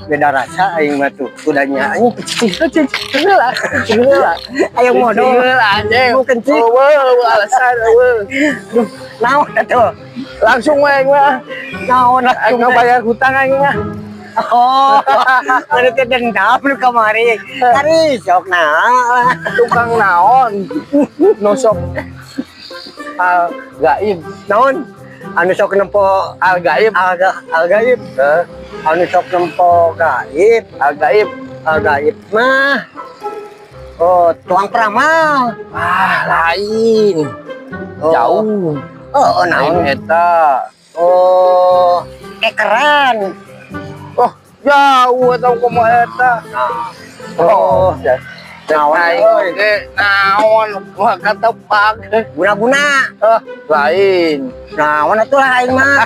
Beda rasa aing mah tuh. Kudanya anjing. Cicing heula, cicing heula. Ayo modal. Cicing heula anjing. Mau kencing. Eueuh, eueuh alasan eueuh. Duh, naon atuh? Langsung we aing mah. Naon Aing langsung mah bayar hutang aing mah. Oh, mana teh dendam nu kamari. Kari sok nah. Tukang naon? Nu sok al gaib. Naon? Anu sok nempo Al gaib. Al al gaib. Heh, Anu sok nempo gaib. Al gaib. Al gaib mah. Oh, tuang peramal. Ah, lain. Oh. Jauh. Oh, Lain naon? Eta. Oh, kekeran. Oh, jauh atau kumaha eta. Oh, naon Aing euy? Oge naon mah katepak. Guna-guna. Ah, lain. Naon atuh lah aing mah.